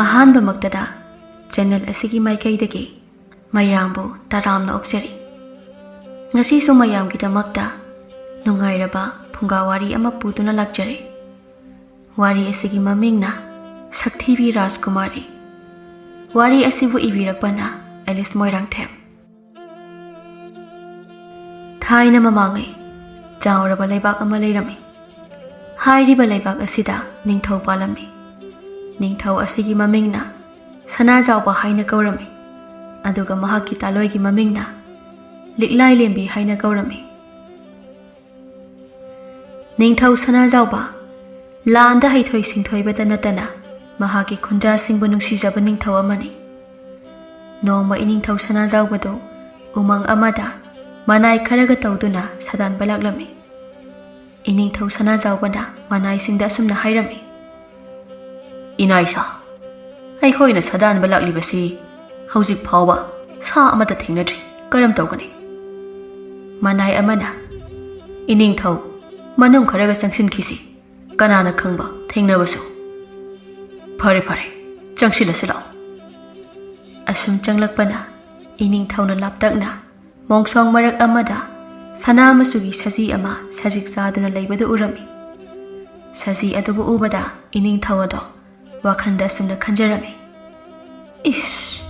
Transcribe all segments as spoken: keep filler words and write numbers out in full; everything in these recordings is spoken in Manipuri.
ꯑꯍꯥꯟꯕꯃꯛꯇꯗ ꯆꯦꯅꯦꯜ ꯑꯁꯤꯒꯤ ꯃꯥꯏꯀꯩꯗꯒꯤ ꯃꯌꯥꯝꯕꯨ ꯇꯔꯥꯝꯅ ꯑꯣꯛꯆꯔꯤ꯫ ꯉꯁꯤꯁꯨ ꯃꯌꯥꯝꯒꯤꯗꯃꯛꯇ ꯅꯨꯡꯉꯥꯏꯔꯕ ꯐꯨꯡꯒꯥ ꯋꯥꯔꯤ ꯑꯃ ꯄꯨꯗꯨꯅ ꯂꯥꯛꯆꯔꯤ꯫ ꯋꯥꯔꯤ ꯑꯁꯤꯒꯤ ꯃꯃꯤꯡꯅ ꯁꯛꯊꯤꯕꯤ ꯔꯥꯖꯀꯨꯃꯥꯔꯤ꯫ ꯋꯥꯔꯤ ꯑꯁꯤꯕꯨ ꯏꯕꯤꯔꯛꯄꯅ ꯑꯦꯂꯤꯁ ꯃꯣꯏꯔꯥꯡꯊꯦꯝ꯫ ꯊꯥꯏꯅ ꯃꯃꯥꯡꯉꯩ ꯆꯥꯎꯔꯕ ꯂꯩꯕꯥꯛ ꯑꯃ ꯂꯩꯔꯝꯃꯤ꯫ ꯍꯥꯏꯔꯤꯕ ꯂꯩꯕꯥꯛ ꯑꯁꯤꯗ ꯅꯤꯡꯊꯧ ꯄꯥꯜꯂꯝꯃꯤ꯫ ꯅꯤꯡꯊꯧ ꯑꯁꯤꯒꯤ ꯃꯃꯤꯡꯅ ꯁꯅꯥꯖꯥꯎꯕ ꯍꯥꯏꯅ ꯀꯧꯔꯝꯃꯤ꯫ ꯑꯗꯨꯒ ꯃꯍꯥꯛꯀꯤ ꯇꯥꯂꯣꯏꯒꯤ ꯃꯃꯤꯡꯅ ꯂꯤꯛꯂꯥꯏ ꯂꯦꯝꯕꯤ ꯍꯥꯏꯅ ꯀꯧꯔꯝꯃꯤ꯫ ꯅꯤꯡꯊꯧ ꯁꯅꯥꯖꯥꯎꯕ ꯂꯥꯟꯗ ꯍꯩꯊꯣꯏ ꯁꯤꯡꯊꯣꯏꯕꯇ ꯅꯠꯇꯅ ꯃꯍꯥꯛꯀꯤ ꯈꯨꯟꯖꯥꯁꯤꯡꯕꯨ ꯅꯨꯡꯁꯤꯖꯕ ꯅꯤꯡꯊꯧ ꯑꯃꯅꯤ꯫ ꯅꯣꯡꯃ ꯏꯅꯤꯡꯊꯧ ꯁꯅꯥꯖꯥꯎꯕꯗꯨ ꯎꯃꯪ ꯑꯃꯗ ꯃꯅꯥꯏ ꯈꯔꯒ ꯇꯧꯗꯨꯅ ꯁꯥꯗꯥꯟꯕ ꯂꯥꯛꯂꯝꯃꯤ꯫ ꯏꯅꯤꯡꯊꯧ ꯁꯅꯥꯖꯥꯎꯕꯅ ꯃꯅꯥꯏꯁꯤꯡꯗ ꯑꯁꯨꯝꯅ ꯍꯥꯏꯔꯝꯃꯤ, "ꯏꯅꯥꯏꯁꯥ, ꯑꯩꯈꯣꯏꯅ ꯁꯥꯗꯥꯟꯕ ꯂꯥꯛꯂꯤꯕꯁꯤ ꯍꯧꯖꯤꯛ ꯐꯥꯎꯕ ꯁꯥ ꯑꯃꯠꯇ ꯊꯦꯡꯅꯗ꯭ꯔꯤ꯫ ꯀꯔꯝ ꯇꯧꯒꯅꯤ?" ꯃꯅꯥꯏ ꯑꯃꯅ, "ꯏꯅꯤꯡꯊꯧ, ꯃꯅꯨꯡ ꯈꯔꯒ ꯆꯪꯁꯤꯟꯈꯤꯁꯤ꯫ ꯀꯅꯥꯅ ꯈꯪꯕ ꯊꯦꯡꯅꯕꯁꯨ꯫ ꯐꯔꯦ, ꯐꯔꯦ, ꯆꯪꯁꯤꯜꯂꯁꯤ ꯂꯥꯛꯑꯣ꯫" ꯑꯁꯨꯝ ꯆꯪꯂꯛꯄꯅ ꯏꯅꯤꯡꯊꯧꯅ ꯂꯥꯞꯇꯛꯅ ꯃꯣꯡꯁꯣꯡ ꯃꯔꯛ ꯑꯃꯗ ꯁꯅꯥ ꯃꯆꯨꯒꯤ ꯁꯖꯤ ꯑꯃ ꯁꯖꯤꯛ ꯆꯥꯗꯨꯅ ꯂꯩꯕꯗꯨ ꯎꯔꯝꯃꯤ꯫ ꯁꯖꯤ ꯑꯗꯨꯕꯨ ꯎꯕꯗ ꯏꯅꯤꯡꯊꯧ ꯑꯗꯣ ꯋꯥꯈꯜꯗ ꯑꯁꯨꯝꯅ ꯈꯟꯖꯔꯝꯃꯤ, "ꯏꯁ,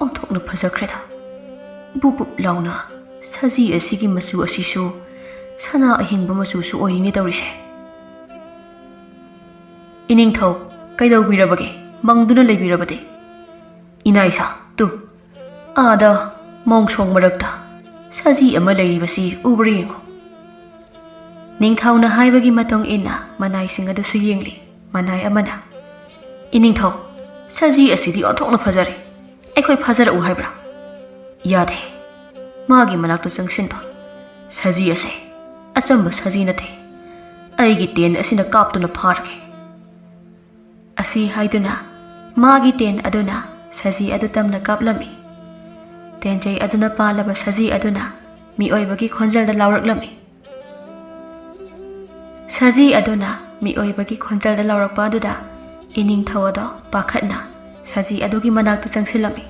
ꯑꯣꯟꯊꯣꯛꯅ ꯐꯖꯈ꯭ꯔꯦꯗ꯫ ꯕꯨꯞ ꯕꯨꯞ ꯂꯥꯎꯅ ꯁꯖꯤ ꯑꯁꯤꯒꯤ ꯃꯆꯨ ꯑꯁꯤꯁꯨ ꯁꯅꯥ ꯑꯍꯤꯡꯕ ꯃꯆꯨꯁꯨ ꯑꯣꯏꯔꯤꯅꯦ ꯇꯧꯔꯤꯁꯦ꯫ ꯏꯅꯤꯡꯊꯧ, ꯀꯩꯗꯧꯕꯤꯔꯕꯒꯦ? ꯃꯪꯗꯨꯅ ꯂꯩꯕꯤꯔꯕꯗꯤ?" "ꯏꯅꯥꯏꯁꯥ, ꯇꯨ, ꯑꯥꯗ ꯃꯣꯡꯁꯣꯡ ꯃꯔꯛꯇ ꯁꯖꯤ ꯑꯃ ꯂꯩꯔꯤꯕꯁꯤ ꯎꯕ꯭ꯔꯥ ꯌꯦꯡꯉꯨ꯫" ꯅꯤꯡꯊꯧꯅ ꯍꯥꯏꯕꯒꯤ ꯃꯇꯨꯡ ꯏꯟꯅ ꯃꯅꯥꯏꯁꯤꯡ ꯑꯗꯨꯁꯨ ꯌꯦꯡꯂꯤ꯫ ꯃꯅꯥꯏ ꯑꯃꯅ, "ꯏꯅꯤꯡꯊꯧ, ꯁꯖꯤ ꯑꯁꯤꯗꯤ ꯑꯣꯟꯊꯣꯛꯅ ꯐꯖꯔꯦ꯫ ꯑꯩꯈꯣꯏ ꯐꯥꯖꯔꯛꯎ ꯍꯥꯏꯕ꯭ꯔꯥ?" "ꯌꯥꯗꯦ꯫ ꯃꯥꯒꯤ ꯃꯅꯥꯛꯇ ꯆꯪꯁꯤꯟꯕ ꯁꯖꯤ ꯑꯁꯦ ꯑꯆꯝꯕ ꯁꯖꯤ ꯅꯠꯇꯦ꯫ ꯑꯩꯒꯤ ꯇꯦꯟ ꯑꯁꯤꯅ ꯀꯥꯞꯇꯨꯅ ꯐꯥꯔꯒꯦ꯫" ꯑꯁꯤ ꯍꯥꯏꯗꯨꯅ ꯃꯥꯒꯤ ꯇꯦꯟ ꯑꯗꯨꯅ ꯁꯖꯤ ꯑꯗꯨ ꯇꯝꯅ ꯀꯥꯞꯂꯝꯃꯤ꯫ ꯇꯦꯟꯖꯩ ꯑꯗꯨꯅ ꯄꯥꯜꯂꯕ ꯁꯖꯤ ꯑꯗꯨꯅ ꯃꯤꯑꯣꯏꯕꯒꯤ ꯈꯣꯟꯖꯦꯜꯗ ꯂꯥꯎꯔꯛꯂꯝꯃꯤ꯫ ꯁꯖꯤ ꯑꯗꯨꯅ ꯃꯤꯑꯣꯏꯕꯒꯤ ꯈꯣꯟꯖꯦꯜꯗ ꯂꯥꯎꯔꯛꯄ ꯑꯗꯨꯗ ꯏꯅꯤꯡꯊꯧ ꯑꯗꯣ ꯄꯥꯈꯠꯅ ꯁꯖꯤ ꯑꯗꯨꯒꯤ ꯃꯅꯥꯛꯇ ꯆꯪꯁꯤꯜꯂꯝꯃꯤ꯫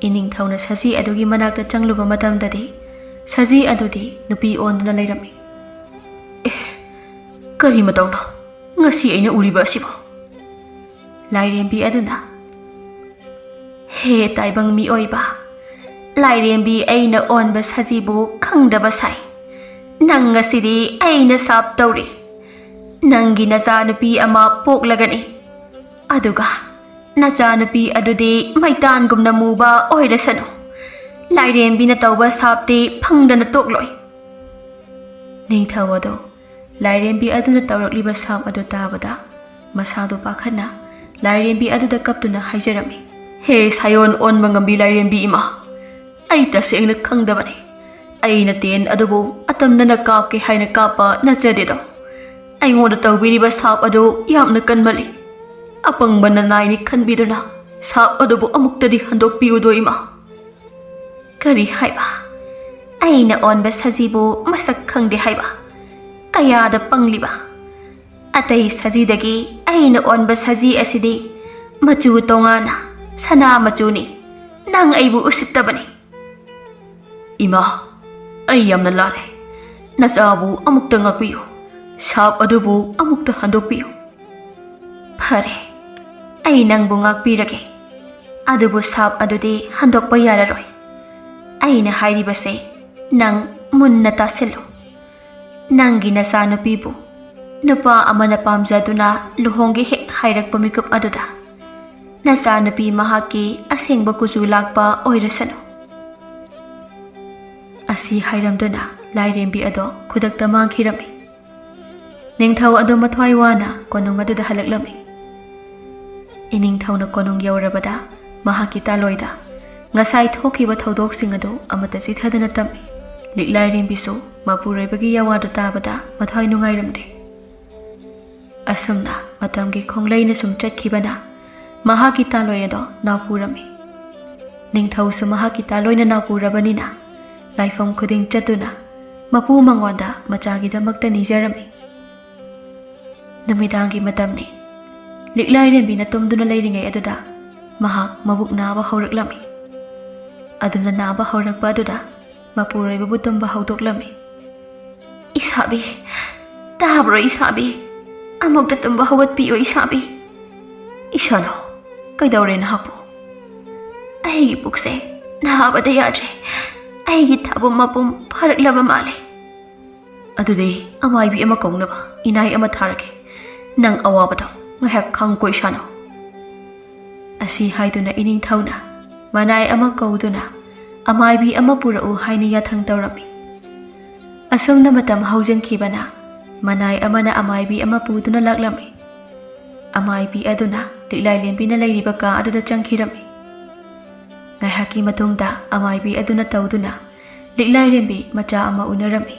ꯏꯅꯤꯡꯊꯧꯅ ꯁꯖꯤ ꯑꯗꯨꯒꯤ ꯃꯅꯥꯛꯇ ꯆꯪꯂꯨꯕ ꯃꯇꯝꯗꯗꯤ, ꯁꯖꯤ ꯑꯗꯨꯗꯤ ꯅꯨꯄꯤ ꯑꯣꯟꯗꯨꯅ ꯂꯩꯔꯝꯃꯤ꯫ "ꯑꯦ, ꯀꯔꯤ ꯃꯇꯧꯅꯣ ꯉꯁꯤ ꯑꯩꯅ ꯎꯔꯤꯕ ꯑꯁꯤꯕꯣ?" ꯂꯥꯏꯔꯦꯝꯕꯤ ꯑꯗꯨꯅ, "ꯍꯦ ꯇꯥꯏꯕꯪ ꯃꯤꯑꯣꯏꯕ, ꯂꯥꯏꯔꯦꯝꯕꯤ ꯑꯩꯅ ꯑꯣꯟꯕ ꯁꯖꯤꯕꯨ ꯈꯪꯗꯕ ꯁꯥꯏ꯫ ꯅꯪ ꯉꯁꯤꯗꯤ ꯑꯩꯅ ꯁꯥꯞ ꯇꯧꯔꯤ꯫ ꯅꯪꯒꯤ ꯅꯆꯥꯅꯨꯄꯤ ꯑꯃ ꯄꯣꯛꯂꯒꯅꯤ꯫ ꯑꯗꯨꯒ ꯅꯆꯥꯅꯨꯄꯤ ꯑꯗꯨꯗꯤ ꯃꯩꯇꯥꯟꯒꯨꯝꯅ ꯃꯨꯕ ꯑꯣꯏꯔꯁꯅꯨ꯫ ꯂꯥꯏꯔꯦꯝꯕꯤꯅ ꯇꯧꯕ ꯁꯥꯞꯇꯤ ꯐꯪꯗꯅ ꯇꯣꯛꯂꯣꯏ꯫" ꯅꯤꯡꯊꯧ ꯑꯗꯣ ꯂꯥꯏꯔꯦꯝꯕꯤ ꯑꯗꯨꯅ ꯇꯧꯔꯛꯂꯤꯕ ꯁꯥꯞ ꯑꯗꯨ ꯇꯥꯕꯗ, ꯃꯁꯥꯗꯨ ꯄꯥꯈꯠꯅ ꯂꯥꯏꯔꯦꯝꯕꯤ ꯑꯗꯨꯗ ꯀꯞꯇꯨꯅ ꯍꯥꯏꯖꯔꯝꯃꯤ, "ꯍꯦ ꯁꯥꯌꯣꯟ ꯑꯣꯟꯕ ꯉꯝꯕꯤ ꯂꯥꯏꯔꯦꯝꯕꯤ ꯏꯃꯥ, ꯑꯩ ꯇꯁꯦꯡꯅ ꯈꯪꯗꯕꯅꯤ꯫ ꯑꯩꯅ ꯇꯦꯟ ꯑꯗꯨꯕꯨ ꯑꯇꯝꯅꯅ ꯀꯥꯞꯀꯦ ꯍꯥꯏꯅ ꯀꯥꯞꯄ ꯅꯠꯆꯗꯦꯗꯣ꯫ ꯑꯩꯉꯣꯟꯗ ꯇꯧꯕꯤꯔꯤꯕ ꯁꯥꯞ ꯑꯗꯨ ꯌꯥꯝꯅ ꯀꯟꯃꯜꯂꯤ꯫ ꯑꯄꯪꯕ ꯅꯅꯥꯏꯅꯤ ꯈꯟꯕꯤꯗꯨꯅ ꯁꯥꯞ ꯑꯗꯨꯕꯨ ꯑꯃꯨꯛꯇꯗꯤ ꯍꯟꯗꯣꯛꯄꯤꯌꯨꯗꯣ ꯏꯃꯥ꯫" "ꯀꯔꯤ ꯍꯥꯏꯕ? ꯑꯩꯅ ꯑꯣꯟꯕ ꯁꯖꯤꯕꯨ ꯃꯁꯛ ꯈꯪꯗꯦ ꯍꯥꯏꯕ? ꯀꯌꯥꯗ ꯄꯪꯂꯤꯕ! ꯑꯇꯩ ꯁꯖꯤꯗꯒꯤ ꯑꯩꯅ ꯑꯣꯟꯕ ꯁꯖꯤ ꯑꯁꯤꯗꯤ ꯃꯆꯨ ꯇꯣꯉꯥꯟꯅ ꯁꯅꯥ ꯃꯆꯨꯅꯤ꯫ ꯅꯪ ꯑꯩꯕꯨ ꯎꯁꯤꯠꯇꯕꯅꯤ꯫" "ꯏꯃꯥ, ꯑꯩ ꯌꯥꯝꯅ ꯂꯥꯜꯂꯦ꯫ ꯅꯆꯥꯕꯨ ꯑꯃꯨꯛꯇ ꯉꯥꯛꯄꯤꯌꯨ꯫ ꯁꯥꯞ ꯑꯗꯨꯕꯨ ꯑꯃꯨꯛꯇ ꯍꯟꯗꯣꯛꯄꯤꯌꯨ꯫" "ꯐꯔꯦ, ꯑꯩ ꯅꯪꯕꯨ ꯉꯥꯛꯄꯤꯔꯒꯦ꯫ ꯑꯗꯨꯕꯨ ꯁꯥꯞ ꯑꯗꯨꯗꯤ ꯍꯟꯗꯣꯛꯄ ꯌꯥꯔꯔꯣꯏ꯫ ꯑꯩꯅ ꯍꯥꯏꯔꯤꯕꯁꯦ ꯅꯪ ꯃꯨꯟꯅ ꯇꯥꯁꯤꯜꯂꯨ꯫ ꯅꯪꯒꯤ ꯅꯆꯥꯅꯨꯄꯤꯕꯨ ꯅꯨꯄꯥ ꯑꯃꯅ ꯄꯥꯝꯖꯗꯨꯅ ꯂꯨꯍꯣꯡꯒꯦ ꯍꯦꯛ ꯍꯥꯏꯔꯛꯄ ꯃꯤꯀꯨꯞ ꯑꯗꯨꯗ ꯅꯆꯥꯅꯨꯄꯤ ꯃꯍꯥꯛꯀꯤ ꯑꯁꯦꯡꯕ ꯀꯨꯆꯨ ꯂꯥꯛꯄ ꯑꯣꯏꯔꯁꯅꯨ꯫" ꯑꯁꯤ ꯍꯥꯏꯔꯝꯗꯨꯅ ꯂꯥꯏꯔꯦꯝꯕꯤ ꯑꯗꯣ ꯈꯨꯗꯛꯇ ꯃꯥꯡꯈꯤꯔꯝꯃꯤ꯫ ꯅꯤꯡꯊꯧ ꯑꯗꯨ ꯃꯊ꯭ꯋꯥꯏ ꯋꯥꯅ ꯀꯣꯅꯨꯡ ꯑꯗꯨꯗ ꯍꯜꯂꯛꯂꯝꯃꯤ꯫ ꯏꯅꯤꯡꯊꯧꯅ ꯀꯣꯅꯨꯡ ꯌꯧꯔꯕꯗ ꯃꯍꯥꯛꯀꯤ ꯇꯥꯂꯣꯏꯗ ꯉꯁꯥꯏ ꯊꯣꯛꯈꯤꯕ ꯊꯧꯗꯣꯛꯁꯤꯡ ꯑꯗꯨ ꯑꯃꯠꯇ ꯆꯤꯊꯗꯅ ꯇꯝꯃꯤ꯫ ꯂꯤꯛꯂꯥꯏꯔꯦꯝꯕꯤꯁꯨ ꯃꯄꯨꯔꯣꯏꯕꯒꯤ ꯌꯥꯋꯥꯗꯨ ꯇꯥꯕꯗ ꯃꯊ꯭ꯋꯥꯏ ꯅꯨꯡꯉꯥꯏꯔꯝꯗꯦ꯫ ꯑꯁꯨꯝꯅ ꯃꯇꯝꯒꯤ ꯈꯣꯡꯂꯩꯅ ꯁꯨꯝ ꯆꯠꯈꯤꯕꯅ ꯃꯍꯥꯛꯀꯤ ꯇꯥꯂꯣꯏ ꯑꯗꯣ ꯅꯥꯎꯄꯨꯔꯝꯃꯤ꯫ ꯅꯤꯡꯊꯧꯁꯨ ꯃꯍꯥꯛꯀꯤ ꯇꯥꯂꯣꯏꯅ ꯅꯥꯎꯄꯨꯔꯕꯅꯤꯅ ꯂꯥꯏꯐꯝ ꯈꯨꯗꯤꯡ ꯆꯠꯇꯨꯅ ꯃꯄꯨ ꯃꯉꯣꯟꯗ ꯃꯆꯥꯒꯤꯗꯃꯛꯇ ꯅꯤꯖꯔꯝꯃꯤ꯫ ꯅꯨꯃꯤꯗꯥꯡꯒꯤ ꯃꯇꯝꯅꯤ꯫ ꯂꯤꯛꯂꯥꯏꯔꯦꯝꯕꯤꯅ ꯇꯨꯝꯗꯨꯅ ꯂꯩꯔꯤꯉꯩ ꯑꯗꯨꯗ ꯃꯍꯥꯛ ꯃꯕꯨꯛ ꯅꯥꯕ ꯍꯧꯔꯛꯂꯝꯃꯤ꯫ ꯑꯗꯨꯅ ꯅꯥꯕ ꯍꯧꯔꯛꯄ ꯑꯗꯨꯗ ꯃꯄꯨꯔꯣꯏꯕꯕꯨ ꯇꯨꯝꯕ ꯍꯧꯗꯣꯛꯂꯝꯃꯤ꯫ "ꯏꯁꯥꯕꯤ, ꯇꯥꯕ꯭ꯔꯣ ꯏꯁꯥꯕꯤ? ꯑꯃꯨꯛꯇ ꯇꯨꯝꯕ ꯍꯧꯒꯠꯄꯤꯌꯣ ꯏꯁꯥꯕꯤ꯫" "ꯏꯁꯥꯅꯧ, ꯀꯩꯗꯧꯔꯦ ꯅꯍꯥꯛꯄꯨ?" "ꯑꯩꯒꯤ ꯄꯨꯛꯁꯦ ꯅꯥꯕꯗ ꯌꯥꯗ꯭ꯔꯦ꯫ ꯑꯩꯒꯤ ꯊꯥꯕꯨꯝ ꯃꯄꯨꯝ ꯐꯥꯔꯛꯂꯕ ꯃꯥꯜꯂꯦ꯫" "ꯑꯗꯨꯗꯤ ꯑꯃꯥꯏꯕꯤ ꯑꯃ ꯀꯧꯅꯕ ꯏꯅꯥꯏ ꯑꯃ ꯊꯥꯔꯒꯦ꯫ ꯅꯪ ꯑꯋꯥꯕꯗꯣ ꯉꯥꯏꯍꯥꯛ ꯈꯥꯡꯉꯨꯀꯣ ꯏꯁꯥꯅꯧ꯫" ꯑꯁꯤ ꯍꯥꯏꯗꯨꯅ ꯏꯅꯤꯡꯊꯧꯅ ꯃꯅꯥꯏ ꯑꯃ ꯀꯧꯗꯨꯅ ꯑꯃꯥꯏꯕꯤ ꯑꯃ ꯄꯨꯔꯛꯎ ꯍꯥꯏꯅ ꯌꯥꯊꯪ ꯇꯧꯔꯝꯃꯤ꯫ ꯑꯁꯨꯝꯅ ꯃꯇꯝ ꯍꯧꯖꯤꯟꯈꯤꯕꯅ ꯃꯅꯥꯏ ꯑꯃꯅ ꯑꯃꯥꯏꯕꯤ ꯑꯃ ꯄꯨꯗꯨꯅ ꯂꯥꯛꯂꯝꯃꯤ꯫ ꯑꯃꯥꯏꯕꯤ ꯑꯗꯨꯅ ꯂꯤꯛꯂꯥꯏ ꯂꯦꯝꯕꯤꯅ ꯂꯩꯔꯤꯕ ꯀꯥ ꯑꯗꯨꯗ ꯆꯪꯈꯤꯔꯝꯃꯤ꯫ ꯉꯥꯏꯍꯥꯛꯀꯤ ꯃꯇꯨꯡꯗ ꯑꯃꯥꯏꯕꯤ ꯑꯗꯨꯅ ꯇꯧꯗꯨꯅ ꯂꯤꯛꯂꯥꯏꯔꯦꯝꯕꯤ ꯃꯆꯥ ꯑꯃ ꯎꯅꯔꯝꯃꯤ꯫